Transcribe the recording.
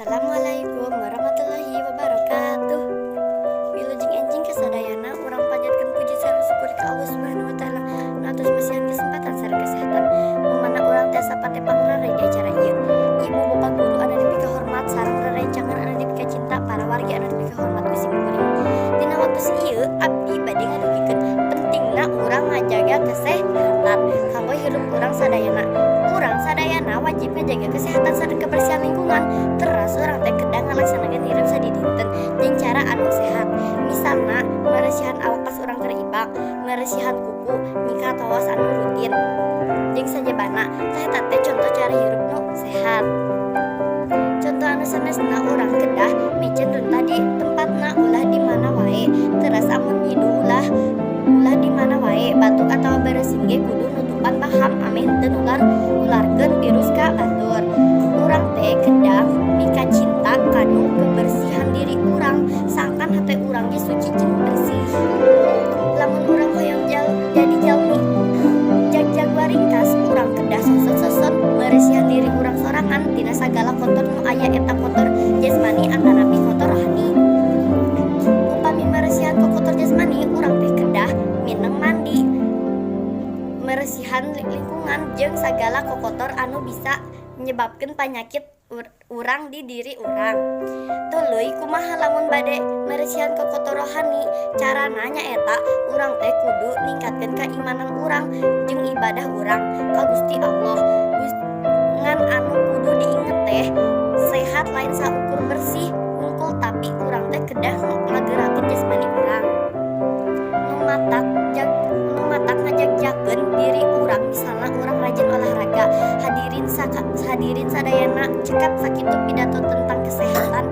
Assalamualaikum warahmatullahi wabarakatuh. Wilujeng enjing kasadayana. Urang panjatkeun puji sareng syukur ka Allah Subhanahu wa Taala nu atos masihan kesempatan sareng kesehatan nu mana urang tiasa patepang rare di acara ieu. Ibu bapak guru anu dipikahormat sareng rerencangan anu dipikacinta, para wargi anu dipikahormat ku sim kuring. Dina waktu ieu abdi bade ngadugikeun pentingna urang ngajaga kesehatan kanggo hirup urang sadayana. Urang sadayana wajib ngajaga kesehatan sareng kebersihan lingkungan. Teras urang teh kedah ngalaksanakeun hirup sadidinten jeung cara anu sehat. Misalna meresihan awak pas urang keur ibak, meresihan kuku, nyikat tawas anu rutin, jeung sajabana. Tah, eta teh contoh cara hirup nu sehat. Contoh anu sanesna, urang kedah miceun runtah di tempatna, ulah di mana wae. Teras amun nyiduh ulah ulah di mana wae. Batuk atawa bersin ge kudu nutupan baham ameh henteu nularkeun virus ka batur. Urang teh kedah mikacinta kanu kebersihan diri urang, sangkan hate urang ge suci jeung bersih. Lamun urang hoyong jadi jalmi jagjag waringkas, urang kedah sosot-sosot meresihan diri urang sorangan tina sagala kotor nu aya, eta kotor jasmani atanapi kotor rohani. Upami meresihan kotor jasmani, urang teh kedah mindeng mandi, meresihan lingkungan jeung sagala kokotor anu bisa menyebabkan penyakit urang di diri urang. Tuluy kumaha lamun bade meresihan kokotor rohani? Carana nyaeta urang teh kudu ningkatkeun keimanan urang jeung ibadah urang ka Gusti Allah. Ngan anu kudu diinget teh, sehat lain saukur bersih hungkul, tapi urang teh kedah ngagerakeun jasmani urang nu matak ngajagjakeun diri urang, misalna urang rajin olahraga. Hadirin, hadirin sadayana, cekap sakitu pidato tentang kesehatan.